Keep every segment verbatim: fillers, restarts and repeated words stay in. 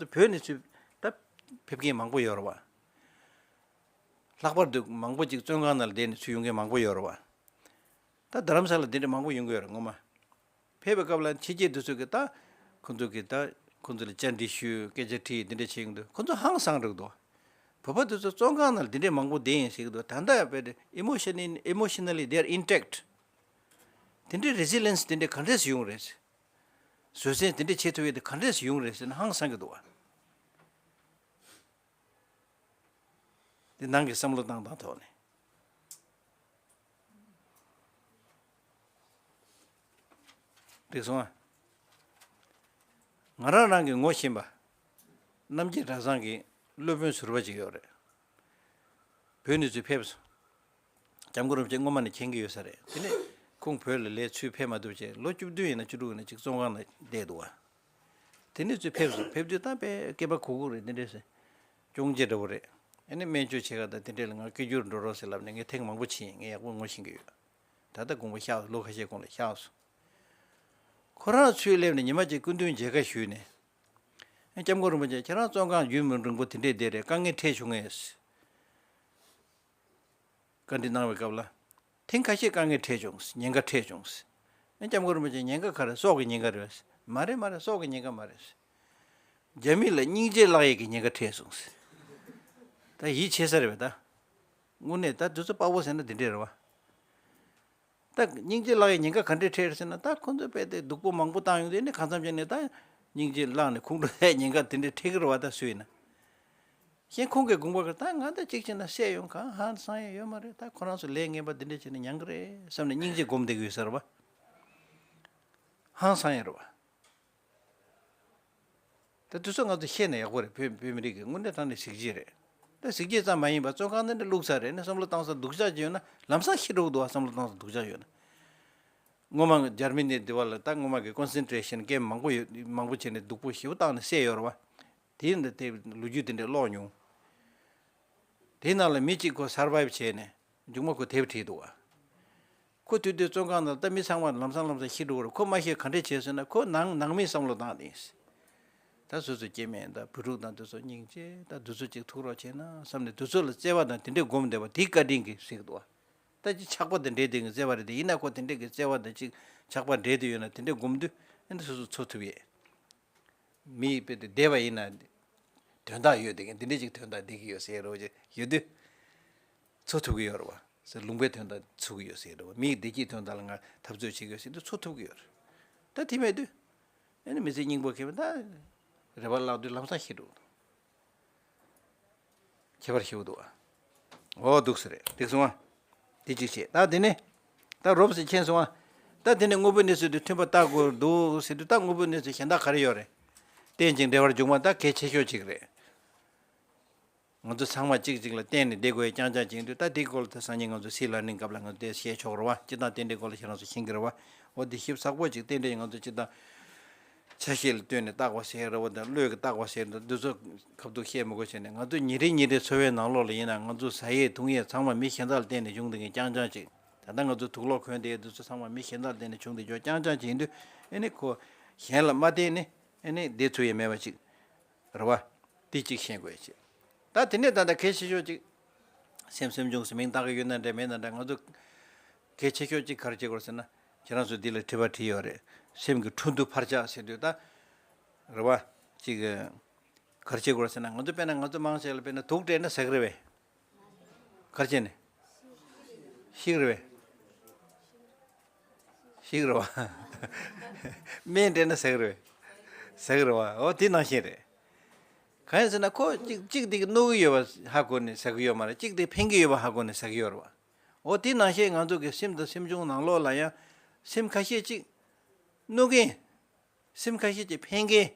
བོད་ནས་ཚུར་ད་ཕེབས་མཁན་མང་པོ་ཡོད་རེད་བ། ལྷག་པར་དུ་མང་པོ་ཅིག་བཙོན་ཁང་ནང་ལ་བསྡད་ནས་ཚུར་ཡོང་མཁན་མང་པོ་ཡོད་རེད་བ། ད་རྡ་རམ་ས་ལ་དེ་འདྲ་མང་པོ་ཡོང་གི་ཡོད་རེད་ངོ་མ། ཕེབས་པའི་སྐབས་ལ་ཕྱི་རྒྱལ་དེ་ཚོ་གིས་ད་ཁོ་ཚོ་གིས་ད་ཁོ་ཚོ་ལ་བཅར་འདྲི་ཞུས་སྐད་ཆ་དྲིས་དེ་འདྲ་བྱེད་ཀྱི་འདུག་ཁོ་ཚོ་ཧང་སངས་འགྲོ་གི་འདུག་བོད་པ་དེ་ཚོ་བཙོན་ཁང་ནང་ལ་དེ་འདྲ་མང་པོ་བསྡད་ཡིན་ཟེར་གྱི་འདུག་ད་ལྟ་བས་emotionally emotionally they are intact། དེ་འདྲའི་resilience དེ་འདྲ་ག་འདྲས་སུ་ཡོང་རེད། བཟོད་བསྲན་དེ་འདྲ་བྱེད་ཐུབ་ཡས་དེ་ག་འདྲས་སུ་ཡོང་རེད་ཟེར་ན་ཧང་སངས་ཀྱི་འདུག་བ། དེ་ནང་གི་བསམ་བློ་བཏང་སྟངས་ཐོག་ནས། འགྲིག་སོང་ཨ། ང་རང་རང་གི་ངོ་ཤེས་པ། རྣམ་རྒྱལ་གྲྭ་ཚང་གི་སློབ་དཔོན་ཟུར་པ་ཅིག་ཡོད་རེད། བོད་ནས་ཚུར་ཕེབས་སོང་། སྐྱབས་མགོན་རིན་པོ་ཆེ་སྔོན་མ་ནས་མཁྱེན་གྱི་ཡོད་ས་རེད། དེ་ནས་ཁོང་བོད་ལ་ལས་ཚུར་ཕེབས་མ་ཐུབ་བྱས་ལོ་བཅུ་བདུན་ཡིན་ན་བཅུ་དྲུག་ཡིན་ན་ཅིག་བཙོན་ཁང་ནང་བསྡད་འདུག་བ། དེ་ནས་ཚུར་ཕེབས་སོང་། ཕེབས་དུས་ད་དཔེ་སྐེད་པ་གུག་གུག་རེད། དེ་འདྲས་སེ་ཅུང་ཅེ་འདྲ་བོ་རེད། ཨ་ནི་སྨན་བཅོས་བྱེད་ག་ད་དེ་འདྲས་ལ་ང་སྐད་སྒྱུར་འགྲོ་རོགས་ཟེར་ལབ་ནས་ངས་ཐེངས་མང་པོ་ཕྱིན། ངས་ཡག་པོ་ངོ་ཤེས་ཀྱི་ཡོད། ད་ལྟ་དགོངས་པ་བཞག་སོང་། ལོ་ཁ་ཤས་གོང་ལ་བཞག་སོང་། ཁོ་རང་ཚུར་སླེབས་ནས་ཉི་མ་གཅིག་སྐུ་མདུན་མཇལ་ཁ་ཞུས་ནས། ཨ་སྐྱབས་མགོན་རིན་པོ་ཆེ་ཁྱེད་རང་བཙོན་ཁང་རྒྱུན་མི་རིང་པོ་དེ་འདྲས་བསྡད་རེད། དཀའ་ངལ་འཕྲད་བྱུང་ངས། བཀའ་འདྲི་གནང་བའི་སྐབས་ལ། ཐེངས་ཁ་ཤས་དཀའ་ངལ་འཕྲད་བྱུང་། ཉེན་ཁ་འཕྲད་བྱུང་། ཨ་སྐྱབས་མགོན་རིན་པོ་ཆེ་ཉེན་ཁ་ག་རེ། སྲོག་གི་ཉེན་ཁ་རེད། མ་རེད་མ་རེད། སྲོག་གི་ཉེན་ཁ་མ་རེད། རྒྱ་མི་ལ་སྙིང་རྗེ་བརླག་ཡས་ཀྱི་ཉེན་ཁ་འཕྲད་སོང་། ད་ཡིད་ཆེས་ས་རེད་པས་ད། དངོས་གནས་ད་དུས་ཚོད་དཔའ་བོ་ཟེར་ན་འདི་འདྲས་རེད་བ། ད་སྙིང་རྗེ་བརླག་ཡས་ཉེན་ཁ་ག་འདྲས་འཕྲད་ཟེར་ན། ད་ཁོ་ཚོས་རྦད་དེ་སྡུག་པོ་མང་པོ་བཏང་ཡོང་དུས་ནི་གང་འཚམ་ཅིག་ནས་ད་སྙིང་རྗེ་བརླག་ནས་ཁུངས་འགྲོ་ཡས་ཉེན་ཁ་དེ་འདྲས་འཕྲད་ཀྱི་རེད་བ། ད་སུ་ཡིན་ན། གཞན་ཁོང་གི་དགོངས་པ་ག་ད་ང་ད་གཅིག་བྱས་ན་བསད་ཡོང་། གང་ཧང་སང་ཡས་ཡོད་མ་རེད། ད་ཁོ་རང་ཚོ་ལས་ངན་པ་འདི་འདྲས་བྱས་ན་མྱང་གི་རེད་བསམ་ནས་སྙིང་རྗེ་སྒོམ་བསྡད་ཀྱི་ཡོད་ས་རེད་བ། ཧང་སང་ཡས་རེད་བ། ད་དུས་ཚོད་ང་ཚོ་ཤེས་ན་ཡག་པོ་རེད། བོད་བོད་མི་རིགས་ཀྱི་དངོས་གནས་དྲང་གནས་གཟི་བརྗིད་རེད། ད་གཟི་བརྗིད་ཙམ་མ་ཡིན་པར་བཙོན་ཁང་ནང་ནས་བླུགས་ས་རེད་ནས་བསམ་བློ་བཏང་ས་སྡུག་ཅག་ཅིག་ཡོད་ན། ལམ་སང་ཤི་འགྲོ་གི་འདུག་བ། བསམ་བློ་བཏང་ས་སྡུག་ཅག་ཡོད་ན། སྔོན་མ་འཇར་མ་ནི་འདི་བ་ལ་ད་སྔོན་མ་གི་ཀོན་སེན་ཊྲེ་ཤན་ཀེམ་མང་པོ་ཡོད། མང་པོ་བྱས་ནས་སྡུག་པོ་ཞེ་པོ་བཏང་ནས་བསད་ཡོད་རེད་བ། དེ་ཡིན་ད་དེ་ལོ་རྒྱུས་དེ་འདྲ་ཀློག་མྱོང་། དེའི་ནང་ལ་མི་གཅིག་ཁོ་སར་བའིབ་བྱས་ནས་མཇུག་མ་ཁོ་དེབ་བྲིས་འདུག་བ། ཁོ་དུས་དེ་བཙོན་ཁང་ནང་ད་མི་ཚང་མ་ལམ་སང་ལམ་སང་ཤི་འགྲོ་གི་རེད། ཁོ་མ་ཤི་ག་འདྲས་བྱས་ཟེར་ན། ཁོ་ནང་ནང་མིའི་བསམ་བློ་བཏང་དེ་ཡིན། ད་སོ་སོ་སྐྱེ་དམན་དང་བུ་ཕྲུག་དང་དེ་ཚོ་སྙིང་རྗེ། ད་དེ་ཚོ་གཅིག་ཐུག་རོགས་བྱས་ན་བསམ་ནས་དེ་ཚོ་ལ་བརྩེ་བ་དང་དེ་འདྲས་སྒོམ་བསྡད་པ་དེའི་བཀའ་དྲིན་གྱིས་ཟེར་གི་འདུག་བ། ད་ཅི་ཆགས་པ་དང་འདྲེས་དེ་གི་བརྩེ་བ་རེད་དེ། ཡིན་ན་ཁོ་དེ་འདྲས་ཀྱི་བརྩེ་བ་དང་ཅིག་ཆགས་པ་འདྲེས་དེ་ཡོད་ན་དེ་འདྲས་སྒོམ་དུས་ཨ་ནི་སོ་སོ་འཚོ་ཐུབ་ཡས། མི་དཔེ་དེ་བསྡད་པ་ཡིན་ན་དོན་དག་ཡོད་དེ། འདི་འདྲ་ཅིག་དོན་དག་འདི་གི་ཡོད་ཟེར་རོ་ཅིག་ཡོད་དུས་འཚོ་ཐུབ་ཀྱི་ཡོད་རེད་བ། ཟེར་ལུང་པའི་དོན་དག་འཚོ་གི་ཡོད་ཟེར་རེད་བ། མིའི་བདེ་སྐྱིད་དོན་དག་ལ་ང་འཐབ་རྩོད་བྱེད་ཀྱི་ཡོད་ཟེར་དུས་འཚོ་ཐུབ་ཀྱི་ཡོད་རེད། ད་དེ་མེད་དུས་ཨ་ནི་མི་ཚེ་སྙིང་པོ་ཁེ་བ་ད་རེ་བ་བརླག་དུས་ལམ་སང་ཤི་འགྲོ་གི་འདུག་ཁྱད་པར་ཞེ་པོ་འདུག་ཨ། འོ་འདུག་ས་རེད། འགྲིག་སོང་ཨ། དེ་གཅིག་བྱས། ད་དེ་ནས་ད་རོབ་ཙམ་མཁྱེན་སོང་ཨ། ད་དེ་ནས་དངོས་པོའི་གནས་ཚུལ་དེ་མཐུན་པ་ལྟ་དགོས་འདུག་ཟེར་དུས། ད་དངོས་པོའི་གནས་ཚུལ་གཞན་དག་ག་རེ་ཡོད་རེད། རྟེན་ཅིང་འབྲེལ་བར་འབྱུང་བ་ད་གལ་ཆེ་ཤོས་གཅིག་རེད། ང་ཚོ་ཚང་མ་གཅིག་གཅིག་ལ་བརྟེན་ནས་བསྡད་དགོས་ཡ་རྐྱང་རྐྱང་ཅིག་ཡིན་དུས། ད་དེའི་སྐོར་ལ་ད་སང་ཉིན་ང་ཚོ་སྲིད་བླ་གླིང་སྐབས་ལ་ང་ཚོ་དེ་བཤད་ཆོག་རེད་བ། སྤྱིར་བཏང་རྟེན་འབྲེལ་སྐོར་ལ་ཁྱེད་རང་ཚོ་ཤེས་ཀྱི་རེད་བ། འོ་དེ་ཞིབ་ཚགས་པོ་ཅིག་རྟེན་འབྲེལ་ང་ཚོ་སྤྱིར་བཏང་ཆ་ཤས་ལ་ལྟོས་ནས་བཏགས་པ་ཟེར་རེད་བ། དང་བློས་ཀྱིས་བཏགས་པ་ཟེར་རེད། འདི་ཚོ་ཁ་ཐུག་བཤད་མི་དགོས་བྱས་ནས། ང་ཚོ་ཉིན་རེ་ཉིན་རེའི་འཚོ་བའི་ནང་ལོགས་ལ་ཡིན་ན་ང་ཚོ་ཟ་ཡས་འཐུང་ཡས་ཚང་མ་མི་གཞན་དག་ལ་བརྟེན་ནས་བྱུང་བསྡད་མཁན་རྐྱང་རྐྱང་ཅིག་ད་ལྟ་ང་ཚོ་དུག་ལོག་གོན་བསྡད་ཡས་འདི་ཚོ་ཚང་མ་མི་གཞན་དག་ལ་བརྟེན་ནས་བྱུང་བསྡད་ཡོད་རྐྱང་རྐྱང་ཅིག་ཡིན་དུས། ཨ་ནི་ཁོ་གཞན་ལ་མ་བརྟེན་ནས་ཨ་ནི་བསྡད་ཐུབ་ཡས་མེད་པ་ཅིག་རེད་བ། དེ་གཅིག་ཤེས་དགོས་ཡ་ཅིག་ད་དེ་ནས་ད་ལྟ་གལ་ཆེ་ཤོས་ཅིག་སེམས་སེམས་བྱུང་ཟེར་མིང་བཏགས་ཀྱི་ཡོད་ན་འདྲ་མེད་ན་འདྲ། ང་ཚོ་གལ་ཆེ་ཤོས་ཅིག་ག་རེ་བྱེད་དགོས་ཟེར་ན། ཁྱེད་རང་ཚོ་འདི་ལ་དྲི་བ་དྲིས་ཡོད་རེད། སེམས་ཀྱི་འཕྲོ་འདུ་འཕར་ཆག་ཟེར་དུས་ད། རེད་བ། ཅིག་ག་རེ་བྱེད་དགོས་ཟེར་ན། ང་ཚོ་དཔེར་ན་ང་ཚོ་མང་ཆེ་ལ་དཔེར་ན་དུག་སྤྲད་ན་ཟ་གི་རེད་པས། ག་རེ་བྱས་ནས། ཤི་གི་རེད་པས། ཤི་གི་རེད་བ། སྨན་སྤྲད་ན་ཟ་གི་རེད་པས། ཟ་གི་རེད་བ། འོ་དེ་ནང་བཞིན་རེད། གང་ཡིན་ཟེར་ན་ཁོ་གཅིག་གཅིག་དེ་གིས་གནོད་ཀྱི་ཡོད་པ་ཧ་གོ་ནས་ཟ་གི་ཡོད་མ་རེད། གཅིག་དེ་ཕན་གྱི་ཡོད་པ་ཧ་གོ་ནས་ཟ་གི་ཡོད་རེད་བ། འོ་དེ་ནང་བཞིན་ང་ཚོ་གི་སེམས་དང་སེམས་བྱུང་ནང་ལོགས་ལ་ཡང་སེམས་ཁ་ཤས་ཅིག་གནོད་མཁན། སེམས་ཁ་ཤས་ཀྱིས་ཕན་མཁན།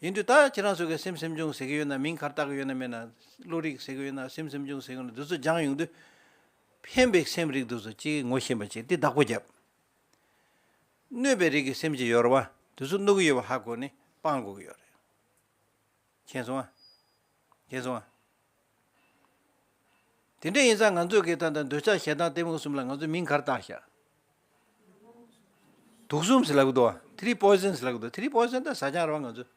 ཡིན་དུས་ད་ཁྱེད་རང་ཚོ་གིས་སེམས་སེམས་བྱུང་ཟེར་གྱི་ཡོད་ན། མིང་ག་རེ་བཏགས་ཀྱི་ཡོད་ན་མེད་ན། བློ་རིག་ཟེར་གྱི་ཡོད་ན། སེམས་སེམས་བྱུང་ཟེར་གྱི་ཡོད་ན། འདི་ཚོ་སྦྱངས་ཡོང་དུས་ཕན་པའི་སེམས་རིགས་འདི་ཚོ་ཅིག་ངོ་ཤེས་པ་བྱས་ཏེ་བདག་པོ་བརྒྱབ། གནོད་པའི་རིགས་ཀྱི་སེམས་ཅིག་ཡོད་རེད་བ། འདི་ཚོ་གནོད་ཀྱི་ཡོད་པ་ཧ་གོ་ནས་སྤང་དགོས་ཀྱི་ཡོད་རེད། མཁྱེན་སོང་ཨ། མཁྱེན་སོང་ཨ། དེ་འདྲ་ཡིན་ཙང་ང་ཚོ་གིས་ད་ལྟ་འདོད་ཆགས་ཞེ་སྡང་གཏི་མུག་གསུམ་ལ་ང་ཚོ་མིང་ག་རེ་བཏགས་ཤག་དུག་གསུམ་ཟེར་ལབ་ཀྱི་འདུག་བ། Three poisons ལབ་ཀྱི་འདུག Three poison ད་ཟ་ཆང་རེད་བ། ང་ཚོ་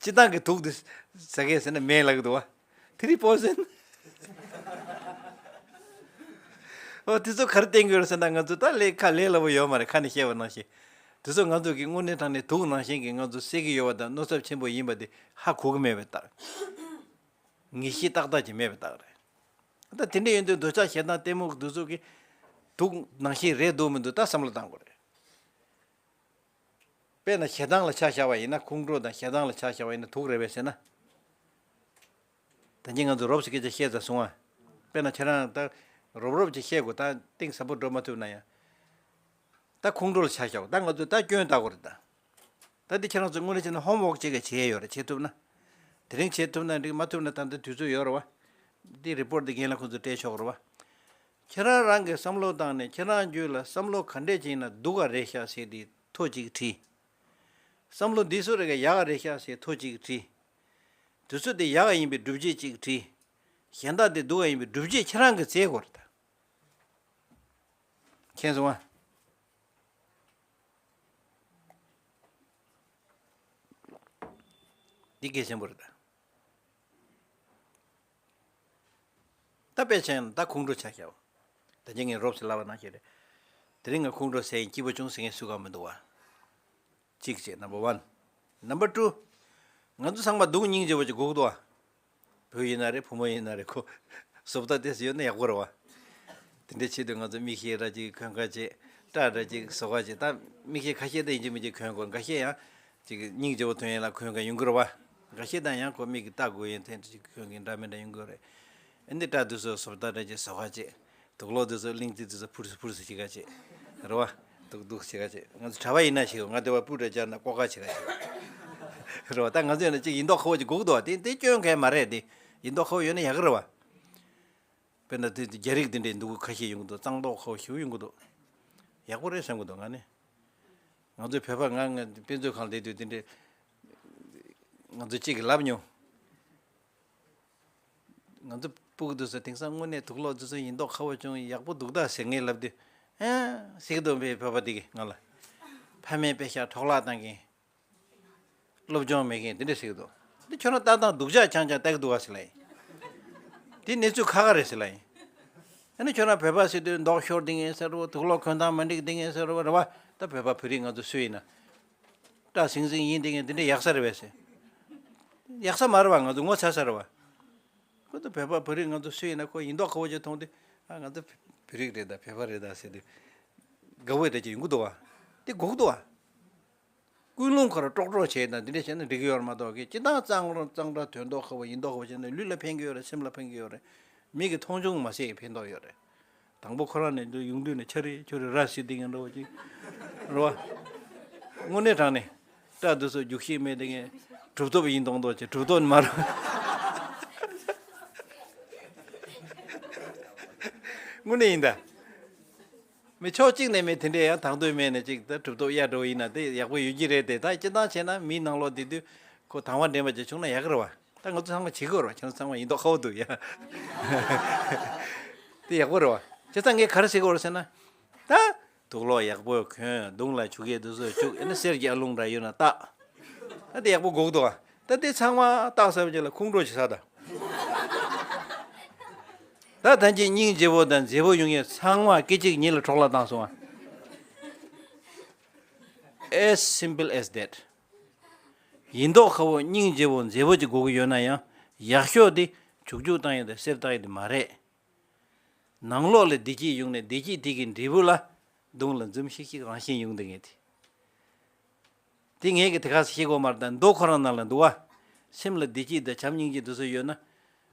སྤྱིར་བཏང་གི་དུག་འདི་ཟ་གས་ཟེར་ན་མེད་ལབ་ཀྱི་འདུག་བ། དེ་རིགས་པོ་ཟེར་ན། ཨོ་དེ་ཚོ་ག་རེ་བསྟན་གྱི་ཡོད་རེད་ཟེར་ན། ང་ཚོ་ད་ལས་ཁ་ལས་སླ་པོ་ཡོད་མ་རེད། ཁ་ནས་བཤད་པ་ནང་བཞིན། དེ་ཚོ་ང་ཚོ་གི་དངོས་གནས་དྲང་གནས་དུག་ནང་བཞིན་གྱི་ང་ཚོ་བསད་ཀྱི་ཡོད་པ་དང་གནོད་ཚབས་ཆེན་པོ་ཡིན་པ་དེ་ཧ་གོ་གི་མེད་པའི་རྟགས། ངེས་ཤེས་ཏག་ཏག་ཅིག་མེད་པའི་རྟགས་རེད། ད་དེ་འདྲ་ཡིན་དུས་འདོད་ཆགས་ཞེ་སྡང་གཏི་མུག་འདི་ཚོ་གི་དུག་ནང་བཞིན་རེད་འདུག་མི་འདུག་ད་བསམ་བློ་བཏང་དགོས་རེད། དཔེར་ན་ཞེ་སྡང་ལ་ཆ་བཞག་པ་ཡིན་ན། ཁོང་ཁྲོ་དང་ཞེ་སྡང་ལ་ཆ་བཞག་པ་ཡིན་ན་དུག་རེད་པས་ཟེར་ན། ད་གིན་ང་ཚོ་རོབ་ཙམ་སྐད་ཆ་བཤད་ཚར་སོང་ང་། དཔེར་ན་ཁྱེད་རང་ད་རོབ་རོབ་ཅིག་བཤད་དགོས། ད་གཏིང་ཟབ་པོ་འགྲོ་མ་ཐུབ་ན་ཡང་། ད་ཁོང་ཁྲོ་ལ་ཆ་བཞག་ད་ང་ཚོས་ད་སྐྱོན་བལྟ་དགོས་རེད་ད། ད་འདི་ཁྱེད་རང་ཚོ་དངོས་གནས་བྱས་ན་ཧོམ་ཝོག་ཅིག་ག་བྱས་ཡོད་རེད། བྱེད་ཐུབ་ན། དེ་རིང་བྱེད་ཐུབ་ན་འགྲིག་མ་ཐུབ་ན་ད་ལྟ་དུས་ཚོད་ཡོད་རེད་བ། འདི་རི་པོར་ཊི་འདི་རྒན་ལགས་ཁོང་ཚོ་སྤྲད་ཆོག་རེད་བ། ཁྱེད་རང་རང་གི་བསམ་བློ་བཏང་ནས་ཁྱེད་རང་རྒྱུད་ལ་བསམ་བློ་ག་འདྲས་ཅིག་ཡིན་ན་སྡུག་ག་རེད་ཤག་ཟེར་དེ་ཐོ་གཅིག་བྲིས། བསམ་བློ་འདི་ཚོ་རེ་ག་ཡག་ག་རེད་ཤག་ཟེར་ཐོ་གཅིག་བྲིས། དུས་ཚོད་དེ་ཡག་ག་ཡིན་པའི་སྒྲུབ་བྱེད་གཅིག་བྲིས། གཞན་དག་དེ་སྡུག་ག་ཡིན་པའི་སྒྲུབ་བྱེད་ཁྱེད་རང་གིས་བཙལ་དགོས་རེད་ད། མཁྱེན་སོང་ང་། འདི་གལ་ཆེན་པོ་རེད་ད། ད་དཔེ་ཆ་ཡང་ད་ཁོང་ཁྲོ་ཆ་བཞག་པ། ད་ཅི་ངས་རོབ་ཙམ་ལབ་པ་ནང་བཞིན་རེད། དེ་རིང་ང་ཁོང་ཁྲོ་ཟ་ཡིན་སྐྱིད་པོ་བྱུང་ཟེར་མཁན་སུ་གང་མི་འདུག་བ། གཅིག་བྱས། Number one. Number two. ང་ཚོ་ཚང་མ་སྡུག་སྙིང་རྗེ་པོ་ཅིག་དགོས་ཀྱི་འདུག་བ། བུ་ཡིན་ན་རེད། བུ་མོ་ཡིན་ན་རེད། ཁོ་བཟོ་ལྟ་དེ་ཚོ་ཡོད་ན་ཡག་པོ་རེད་བ། དེ་འདྲའི་ཆེད་དུ་ང་ཚོ་མིག་ཤེལ་འདྲ་ཅིག་གོན་ཁ་ཅིག་སྐྲ་འདྲ་ཅིག་བཟོ་ཁ་ཅིག་ད་མིག་ཤེལ་ཁ་ཤས་ད་ཡིན་གཅིག་མིན་གཅིག་གོན་དགོས། འགའ་ཤས་ཡང་ཅིག་སྙིང་རྗེ་པོ་ཐོན་ཡས་ལ་གོན་མཁན་ཡོང་གི་རེད་བ། འགའ་ཤས་ད་ཡང་ཁོ་མིག་གིས་ལྟ་དགོས་ཡས་དེ་འདྲ་ཅིག་གོན་མཁན་འདྲ་མི་འདྲ་ཡོང་གི་རེད། ཨ་ནི་སྐྲ་དེ་ཚོ་བཟོ་ལྟ་འདྲ་ཅིག་བཟོ་ཁ་ཅིག་དུག་ལོག་དེ་ཚོ་གླིང་རྩེ་དེ་ཚོ་ཕུར་སུ་ཕུར་སུ་བྱེད་ཁ་ཅིག་རེད་བ། དུག་དུག་བྱེད་ཁ་ཅིག་ང་ཚོ་གྲྭ་པ་ཡིན་ན་བྱེད། ང་དེ་བ་སྤུ་འདྲ་སྦྱར་ན་ལྐོག་ཁ་བྱེད་ཁ་ཅིག་རེད་བ། ད་ང་ཚོ་ཡིན་ན་ཅིག་ཡིན་མདོག་ཁ་པོ་ཅིག་དགོས་ཀྱི་འདུག་བ། དེ་དེ་སྐྱོན་གང་ཡང་མ་རེད། དེ་ཡིན་མདོག་ཁ་པོ་ཡོད་ན་ཡག་གི་རེད་བ། དཔེར་ན་དེ་རྒྱ་རིགས་དེ་འདྲའི་འདུག་ཁ་ཤས་ཡོང་གི་འདུག་གཙང་མདོག་ཁ་པོ་ཞེ་པོ་ཡོང་གི་འདུག་ཡག་པོ་རེད་བསམ་གི་འདུག་ང་ནི། ང་ཚོའི་བོད་པ་ང་ང་དཔེ་མཛོད་ཁང་ལ་བསྡད་དུས་དེ་འདྲའི་ང་ཚོ་གཅིག་གིས་ལབ་མྱོང་། ང་ཚོ་སྤུ་གུ་དེ་ཚོ་དེང་སང་དངོས་གནས་དུག་ལོག་དེ་ཚོ་ཡིན་མདོག་ཁ་པོ་བྱུང་ཡག་པོ་འདུག་ད་ཟེར་ངས་ལབ་དུས། ཨེ་ཟེར་གི་འདུག་པས། བོད་པ་དེ་གིས་ང་ལ། ཕ་མས་དཔེ་ཤག་འཕྲོག་བརླག་བཏང་མཁན། སློབ་སྦྱོང་མེད་མཁན་དེ་འདྲ་ཟེར་གི་འདུག་འདི་ཁྱོད་རང་ལྟ་སྟངས་སྡུག་ཅག་རྐྱང་རྐྱང་ལྟ་གི་འདུག་ག་ཟེར་ལབ་ཡིན། དེ་གནས་ཚུལ་ཁག་ཁག་རེད་ཟེར་ལབ་ཡིན། ཨ་ནི་ཁྱོད་རང་བོད་པ་ཟེར་དུས་མདོག་ཤོར་བསྡད་མཁན་ཟེར་རོ། དུག་ལོག་གོན་སྟངས་མ་འགྲིག་བསྡད་མཁན་ཟེར་རོ། རེད་བ། ད་བོད་པ་བོད་རིགས་ང་ཚོ་སུ་ཡིན་ན། སྐྲ་ཟིང་ཟིང་ཡིན་བསྡད་མཁན་དེ་འདྲ་ཡག་ས་རེད་པས་ཟེར། ཡག་ས་མ་རེད་བ། ང་ཚོ་ངོ་ཚ་ས་རེད་བ། ཁོ་ཚོ་བོད་པ་བོད་རིགས་ང་ཚོ་སུ་ཡིན་ན་ཁོ་ཡིན་མདོག་ཁ་པོ་ཅིག་མཐོང་དུས། ཨ་ང་ཚོ་བོད་རིགས་རེད་ད། བོད་པ་རེད་ད་ཟེར་དུས། དགའ་བོ་འདྲ་ཅིག་ཡོང་གི་འདུག་བ། དེ་དགོས་ཀྱི་འདུག་བ། ཀུན་སློང་ཁོ་རང་ཀྲོག་ཀྲོག་བྱས་དང་དེ་འདྲ་བྱས་ན་འགྲིག་གི་ཡོད་རེད་མ་གཏོགས། ཀྱི་སྤྱིར་བཏང་གཙང་རོ་གཙང་སྦྲ་དོན་མདོག་ཁ་པོ་ཡིན་མདོག་ཁ་པོ་བྱས་ན་ལུས་ལ་ཕན་གྱི་ཡོད་རེད། སེམས་ལ་ཕན་གྱི་ཡོད་རེད། མི་གི་མཐོང་ཆུང་མ་བྱེད་ཡ་ཕན་ཐོགས་ཡོད་རེད། དང་པོ་ཁོ་རང་ནས་འདུག་ཡོང་དུས་ནས་ཆ་རེ་ཆོ་རེ་ར་བཟི་བསྡད་མཁན་འདྲ་བོ་ཅིག་རེད་བ། དངོས་གནས་དྲང་གནས། སྐྲ་དེ་ཚོ་རྒྱུག་ཤེས་མེད་དེ་ངས་གྲུབ་ཐོབ་ཡིན་མདོག་མདོག་བྱས། གྲུབ་ཐོབ་ནི་མ་རེད། དངོས་གནས་ཡིན་ད། མི་ཕྱོགས་གཅིག་ནས་མི་དེ་འདྲས་ཡང་དང་དོད་མེད་ནས་ཅིག་ད་གྲུབ་ཐོབ་གཡའ་འགྲོ་ཡིན་ན་དེ་ཡག་པོ་ཡོད་ཀྱི་རེད་དེ། ད་སྤྱིར་བཏང་བྱས་ན་མིའི་ནང་ལོགས་བསྡད་དུས་ཁོ་དང་བ་འདྲེན་པ་ཅིག་བྱུང་ན་ཡག་གི་རེད་བ། ད་ང་ཚོ་ཚང་མ་བྱེད་དགོས་རེད་བ། ཁྱེད་ཚོ་ཚང་མ་ཡིན་མདོག་ཁ་པོ་འདུག་ཡ། དེ་ཡག་པོ་རེད་བ། བྱས་ཙང་ངས་ག་རེ་ཟེར་དགོས་རེད་ཟེར་ན། ད་དུག་ལོག་ཡག་པོ་གོན། མདུང་ལ་ཆུ་རྐྱལ་དེ་ཚོ་བཅུག་ཨ་ནི་གསེར་གྱི་ཨ་ལུང་འདྲ་ཡོད་ན་བཏགས། ད་དེ་ཡག་པོ་དགོས་ཀྱི་འདུག་བ། ད་དེ་ཚང་མ་བཏགས་ཚར་བའི་རྗེས་ལ་ཁོང་ཁྲོ་ཞིག་ཟ་ད། ད་ད་ཅི་སྙིང་རྗེ་པོ་དང་མཛེས་པོ་ཡོང་ཡས་ཚང་མ་སྐད་ཅིག་ཉིད་ལ་འཕྲོ་བརླག་བཏང་སོང་ང་། As simple as that. ཡིན་མདོག་ཁ་པོ་སྙིང་རྗེ་པོ་མཛེས་པོ་ཅིག་དགོས་ཀྱི་ཡོད་ན་ཡང་། ཡག་ཤོས་དེ་བྱུག་བྱུག་བཏང་ཡས་དང་གསེར་བཏགས་ཡས་དེ་མ་རེད། ནང་ལོགས་ལ་བདེ་སྐྱིད་ཡོང་ནས་བདེ་སྐྱིད་དེ་གི་འབྲས་བུ་ལ་མདུང་ལ་འཛུམ་ཤིག་ཤིག་རང་བཞིན་ཡོང་བསྡད་མཁན་དེ། དེ་ངས་ཀྱི་དེ་ག་ཟེ་བཤད་དགོས་མ་རེད། ད་མདོ་ཁོ་རང་ནང་ལ་འདུག་བ། སེམས་ལ་བདེ་སྐྱིད་དང་བྱམས་སྙིང་རྗེ་དེ་ཚོ་ཡོད་ན།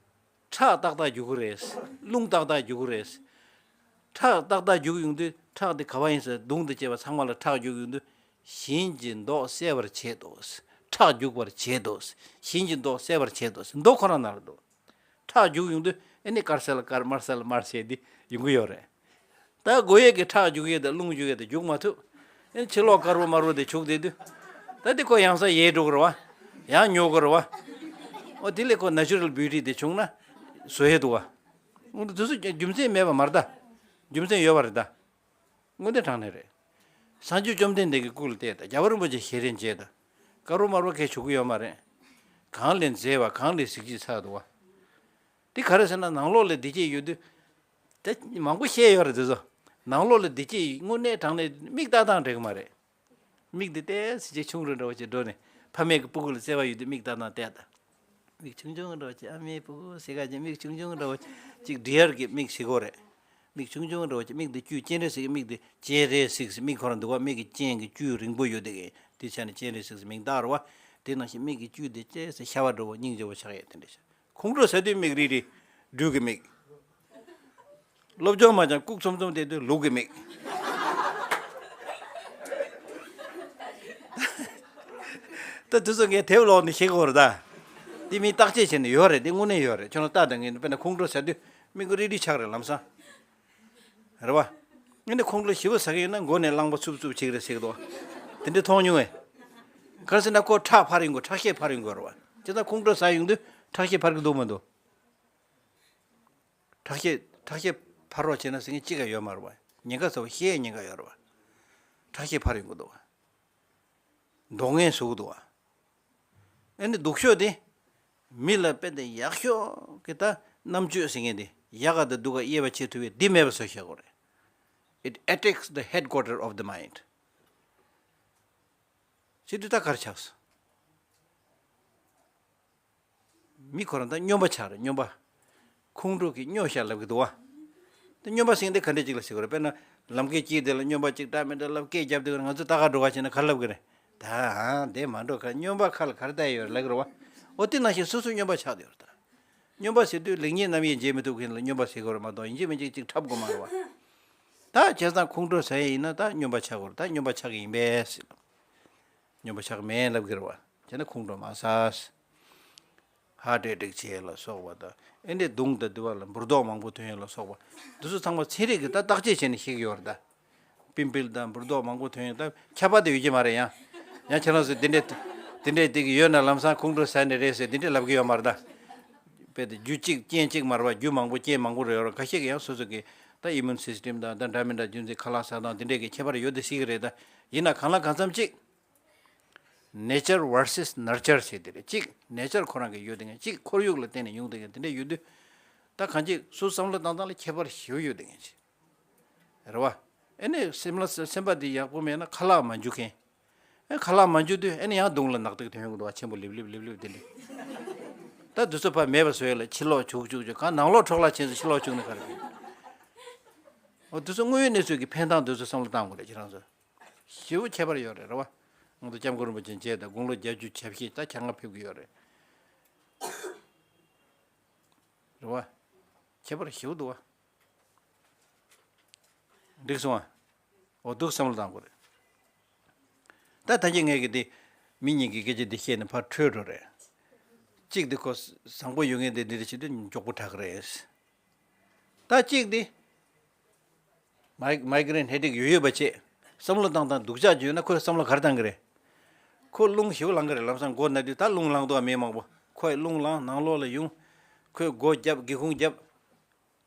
ཁྲག་ཏག་ཏག་རྒྱུག་གི་རེད། རླུང་ཏག་ཏག་རྒྱུག་གི་རེད། ཁྲག་ཏག་ཏག་རྒྱུག་ཡོང་དུས་ཁྲག་དེ་ག་བ་ཡིན་ཟེར་མདུང་དང་བཅས་པ་ཚང་མ་ལ་ཁྲག་རྒྱུག་ཡོང་དུས། གཞན་གྱི་མདོག་གསལ་བར་བྱེད་དོ། ཁྲག་རྒྱུག་པར་བྱེད་དོ། གཞན་གྱི་མདོག་གསལ་བར་བྱེད་དོ། མདོ་ཁོ་རང་ནང་ལ་འདུག་ཁྲག་རྒྱུག་ཡོང་དུས་ཨེ་ནི་དཀར་གསལ་དཀར་དམར་གསལ་དམར་བྱས་འདི་ཡོང་གི་ཡོད་རེད། ད་དགོས་ཡས་ཀྱི་ཁྲག་རྒྱུག་ཡས་དང་རླུང་རྒྱུག་ཡས་དེ་རྒྱུག་མ་ཐུབ། ཨེ་ནི་ཕྱི་ལོགས་དཀར་པོ་དམར་པོ་དེ་བྱུག་བསྡད་དུས། ད་དེ་ཁོ་ཡང་ས་ཡལ་འགྲོ་གི་རེད་བ། ཡང་ཉོ་གི་རེད་བ། ཨོ་དེ་ལས་ཁོ་ནེ་ཅུ་རལ་བིའུ་ཊི་དེ་བྱུང་ན་བཟོ་ཡས་འདུག་བ། འོ་དེ་ཚོ་རྒྱུ་མཚན་མེད་པ་མ་རེད་ད། རྒྱུ་མཚན་ཡོད་པ་རེད་ད། དངོས་གནས་དྲང་གནས་རེད། སངས་རྒྱས་བཅོམ་ལྡན་འདས་ཀྱི་སྐུ་ལ་བལྟས་དང་རྒྱལ་བ་རིན་པོ་ཆེ་ཞལ་རས་མཇལ་དང་། དཀར་པོ་དམར་པོ་གས་བྱུག་གི་ཡོད་མ་རེད། གང་ལས་མཛེས་པ། གང་ལས་གཟི་བརྗིད་ཆགས་འདུག་བ། དེ་ག་རེ་ཟེར་ན་ནང་ལོགས་ལ་བདེ་སྐྱིད་ཡོད་དུས། དེ་མང་པོ་བཤད་ཡོད་རེད་དེ་ཚོ། ནང་ལོགས་ལ་བདེ་སྐྱིད་དངོས་གནས་དྲང་གནས་མིག་ལྟ་སྟངས་འགྲིག་གི་མ་རེད། མིག་འདི་ཏོག་ཙམ་ཅིག་ཆུང་རུ་འདྲ་བོ་ཅིག་འགྲོ་ནས་ཕ་མས་ཀྱི་སྤུ་གུ་ལ་བརྩེ་བ་ཡོད་དུས་མིག་ལྟ་སྟངས་བལྟས་དང་། མིག་ཆུང་ཆུང་འདྲ་བོ་ཅིག་ཨ་མའི་སྤུ་གུ་ཟེར་ག་ཅིག་མིག་ཆུང་ཆུང་འདྲ་བོ་ཅིག་འབྲི་ཡར་གྱི་མིག་ཟེར་གོ་རེད། མིག་ཆུང་ཆུང་འདྲ་བོ་ཅིག་མིག་འདི་དཀྱུས་སྤྱན་རས་གཟིགས་ཀྱི་མིག་འདི་སྤྱན་རས་གཟིགས་ཟེར་མིག་ཁོ་རང་འདུག་བ། མིག་གི་སྤྱན་གྱི་དཀྱུས་རིང་པོ་ཡོད་དེ་གི་དེ་ཆ་ནས་སྤྱན་རས་གཟིགས་ཟེར་མིང་བཏགས་རེད་བ། དེ་ནང་བཞིན་མིག་གི་དཀྱུས་འདི་ཅེ་ཟེར་ཤ་བ་འདྲ་བོ་སྙིང་རྗེ་བོ་ཆགས་ཡས་དེ་འདྲ་ཤག་ཁོང་ཁྲོ་ཟ་དུས་མིག་རིལ་རིལ། སྦྲུལ་གྱི་མིག་སློབ་སྦྱོང་མ་སྦྱངས་ལྐུགས་འཚོམ་འཚོམ་བསྡད་དུས་ལུག་གི་མིག་ད་དུས་ཚོད་ངས་དེབ་ཀློག་ནས་ཤེས་དགོས་རེད་ད། འདི་མིས་བརྟག་དཔྱད་བྱས་ནས་ཡོད་རེད། འདི་དངོས་གནས་ཡོད་རེད། ཁྱོད་རང་ལྟ་དང་ངས་དཔེར་ན་ཁོང་ཁྲོ་ཟ་དུས་མིག་རིལ་རིལ་ཆགས་རེད་ལམ་སང་། རེད་བ། ངས་ནི་ཁོང་ཁྲོ་ཞེ་པོ་ཟ་གི་ཡོད་ན་མགོ་ནས་རླངས་པ་འཚུབ་འཚུབ་བྱེད་ཀྱི་རེད་ཟེར་གི་འདུག་དེ་འདྲ་མཐོང་མྱོང་ངས། ག་རེ་ཟེར་ན་ཁོ་ཁྲག་འཕར་ཡོང་གི། ཁྲག་ཤེད་འཕར་ཡོང་གི་རེད་བ། བྱས་ཙང་ཁོང་ཁྲོ་ཟ་ཡོང་དུས་ཁྲག་ཤེད་འཕར་གི་འདུག་མི་འདུག་ཁྲག་ཤེད་ཁྲག་ཤེད་འཕར་རོགས་བྱས་ན་ཟེར་མཁན་གཅིག་ཀྱང་ཡོད་མ་རེད་བ། ཉེན་ཁ་ཚ་བོ་ཤེས་ཉེན་ཁ་ཡོད་རེད་བ། ཁྲག་ཤེད་འཕར་ཡོང་གི་འདུག་བ། མདོག་ངན་བཟོ་གི་འདུག་བ། ཨ་ནི་སྡུག་ཤོས་དེ། མི་ལ་དཔེ་དེ་ཡག་ཤོས་ཀྱི་ད་རྣམ་དཔྱོད་ཟེར་མཁན་དེ་ཡག་ག་དང་སྡུག་ག་དབྱེ་བ་ཕྱེ་ཐུབ་པའི་འདི་མེད་པ་བཟོ་བཞག་གོ་རེད། It attacks the headquarter of the mind. ཟེར་དུས་ད་ག་རེ་ཆགས་སོང་། མི་ཁོ་རང་ད་སྨྱོན་པ་ཆགས་རེད། སྨྱོན་པ། ཁོང་ཁྲོ་གིས་སྨྱོ་ཤག་ལབ་གི་འདུག་བ། ད་སྨྱོན་པ་ཟེར་མཁན་དེ་ག་འདྲས་ཅིག་ལ་ཟེར་དགོས་རེད། དཔེར་ན་ལམ་ཁའི་དཀྱིལ་དེ་ལ་སྨྱོན་པ་ཅིག་འདྲ་མི་འདྲ་ལབ་སྐད་རྒྱབ་དུས་ང་ཚོ་ད་ག་འགྲོ་ག་བྱས་ན་ག་རེ་ལབ་གི་རེད། ད་ཨང་དེ་མ་འགྲོ་ག་སྨྱོན་པ་ཁ་ལ་ག་རེ་བལྟས་ཡོད་རེད་ལབ་གི་རེད་བ། འོ་དེ་ནང་བཞིན་སོ་སོ་སྨྱོན་པ་ཆགས་བསྡད་ཡོད་རེད་ད། སྨྱོན་པ་ཟེར་དུས་ལེགས་ཉེས་རྣམ་དབྱེ་འབྱེད་མི་ཐུབ་མཁན་ལ་སྨྱོན་པ་ཟེར་དགོས་རེད་མ་གཏོགས་ཡིན་གཅིག་མིན་གཅིག་ཅིག་འཁྲབ་དགོས་མ་རེད་བ། ད་བྱས་ཙང་ཁོང་ཁྲོ་ཟ་ཡས་ཡིན་ན་ད་སྨྱོན་པ་ཆགས་དགོས་རེད། ད་སྨྱོན་པ་ཆགས་ཀྱི་ཡིན་པས་ཟེར། སྨྱོན་པ་ཆགས་མེད་ལབ་ཀྱི་རེད་བ། བྱས་ན་ཁོང་ཁྲོ་མ་ཟ། ཧརཊ་ཨེ་ཊེག་བྱེད་ཡས་ལ་སོགས་པ་དང་ཨེ་འདྲས་གདུང་དང་དུ་བ་ལ་འབུར་རྡོག་མང་པོ་ཐོན་ཡས་ལ་སོགས་པ། འདི་ཚོ་ཚང་མ་ཚན་རིག་གིས་ད་བརྟག་དཔྱད་བྱས་ནས་ཤེས་ཀྱི་ཡོད་རེད་ད། པིམ་པིལ་དང་འབུར་རྡོག་མང་པོ་ཐོན་ཡས་ད་ཁྱབ་པ་དེ་ཡོད་ཀྱི་མ་རེད་ཡང་། ཡང་ཁྱེད་རང་ཚོས་འདི་འདྲས་དེ་འདྲས་དེ་གི་ཡོད་ན་ལམ་སང་ཁོང་ཁྲོ་ཟ་ནི་རེད་ཟེར་འདི་འདྲས་ལབ་ཀྱི་ཡོད་མ་རེད་ད། དཔེ་དེ་རྒྱུ་གཅིག་རྐྱེན་གཅིག་མ་རེད་བ། རྒྱུ་མང་པོ་རྐྱེན་མང་པོ་རེད་ཡོད་རེད། ཁ་ཤས་ཀྱིས་ཡང་སོ་སོ་གི་ད་ཨི་མུན་སིས་ཊེམ་དང་ད་འདྲ་མི་འདྲ་རྒྱུ་མཚན་ཁ་ལག་ཟ་སྟངས་དེ་འདྲས་ཀྱི་ཁྱད་པར་ཡོད་དེ་སྲིད་ཀྱི་རེད་ད། ཡིན་ན་གང་ལ་གང་འཚམ་གཅིག Nature versus nurture བྱས་དེ་རེད། གཅིག་ནེ་ཅར་ཁོ་རང་གི་ཡོད་དེ་ངན་གཅིག་ཁོར་ཡུག་ལ་བརྟེན་ནས་ཡོང་དེ་ངན་དེ་འདྲས་ཡོད་དུས། ད་གང་ཅིག་སུ་བསམ་བློ་བཏང་སྟངས་ལ་ཁྱད་པར་ཞེ་པོ་ཡོད་དེ་ངན་ཅིག་རེད་བ། ཨེ་ནས་སེམས་ལ་སེམས་པ་འདི་ཡག་པོ་མེད་ན་ཁ་ལག་མ་འཇུ་མཁན། ཨེ་ཁ་ལག་མ་འཇུ་དུས་ཨེ་ནས་ཡང་གདོང་ལ་ནག་ཏིག་ཐོན་ཡོང་གི་འདུག་བ། ཆེན་པོ་ལིབ་ལིབ་ལིབ་ལིབ་དེ་འདྲས། ད་དུས་ཚོད་ཕར་མེད་པ་བཟོ་ཡས་ལ་ཕྱི་ལོགས་བྱུག་བྱུག་བྱུག་གང་ནང་ལོགས་འཕྲོ་བརླག་ཕྱིན་སོང་། ཕྱི་ལོགས་བྱུག་ནས་ག་རེ་ཕན། འོ་དུས་ཚོད་དངོས་ཡོད་གནས་ཚུལ་གྱི་ཕན་སྟངས་དུས་ཚོད་བསམ་བློ་བཏང་དགོས་རེད་ཁྱེད་རང་ཚོ། ཞེ་པོ་ཁྱད་པར་ཡོད་རེད་རེད་བ། ང་ཚོ་སྐྱབས་མགོན་རིན་པོ་ཆེ་མཇལ་དང་དགུང་ལོ་བརྒྱད་ཅུ་གྱ་བཞི་ད་གྱ་ལྔ་ཕེབས་ཀྱི་ཡོད་རེད། རེད་བ། ཁྱད་པར་ཞེ་པོ་འདུག་བ། འགྲིག་སོང་ཨ། འོ་འདུག་བསམ་བློ་བཏང་དགོས་རེད། ད་ད་གིན་ངས་ཀྱི་འདི་མི་གཉིས་ཀྱི་སྐད་ཆ་འདི་བཤད་ནས་ཕར་འཕྲོས་འགྲོ་རེད། གཅིག་འདི་ཁོ་བཟང་པོ་ཡོད་ངེས་འདི་འདི་རེད་བྱེད་དུས་མགྱོགས་པོ་དྲག་གི་རེད། ད་གཅིག་འདི། མའི་མའི་གྷི་རེན་ཧེ་ཌེག་ཡོད་ཡོད་པ་བྱས། བསམ་བློ་བཏང་སྟངས་སྡུག་ཅག་བྱུང་ན་ཁོས་བསམ་བློ་ག་རེ་བཏང་གི་རེད། ཁོ་རླུང་ཞེ་པོ་ལངས་གི་རེད། ལམ་སང་མགོ་ན་དུས་ད་རླུང་ལངས་འདུག་མི་མང་པོ། ཁོས་རླུང་ལངས་ནང་ལོགས་ལ་ཡོང་། ཁོས་སྒོ་བརྒྱབ་སྒེའུ་ཁུང་བརྒྱབ།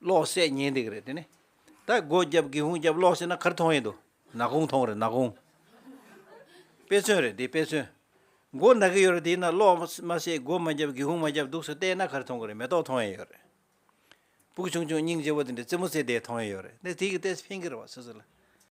གློག་བསད་ཉན་བསྡད་གི་རེད་དེ་ནི། ད་སྒོ་བརྒྱབ་སྒེའུ་ཁུང་བརྒྱབ་གློག་བསད་ན་ག་རེ་མཐོང་ཡས་འདུག་ནག་ཁུང་མཐོང་རེད་ནག་ཁུང་། དཔེ་མཚོན་རེད་དེ་དཔེ་མཚོན། མགོ་ན་གི་ཡོད་རེད་དེ་ཡིན་ན་གློག་མ་བསད་སྒོ་མ་བརྒྱབ་སྒེའུ་ཁུང་མ་བརྒྱབ་འདུག་སེ་བལྟས་ན་ག་རེ་མཐོང་གི་རེད། མེ་ཏོག་མཐོང་ཡས་ཡོད་རེད། སྤུ་གུ་ཆུང་ཆུང་སྙིང་རྗེ་བོ་དེ་འདྲ་རྩེད་མོ་རྩེ་བསྡད་མཐོང་ཡས་ཡོད་རེད། ནས་དེ་གི་ལྟས་ཕན་གི་རེད་བ་སོ་སོ་ལ།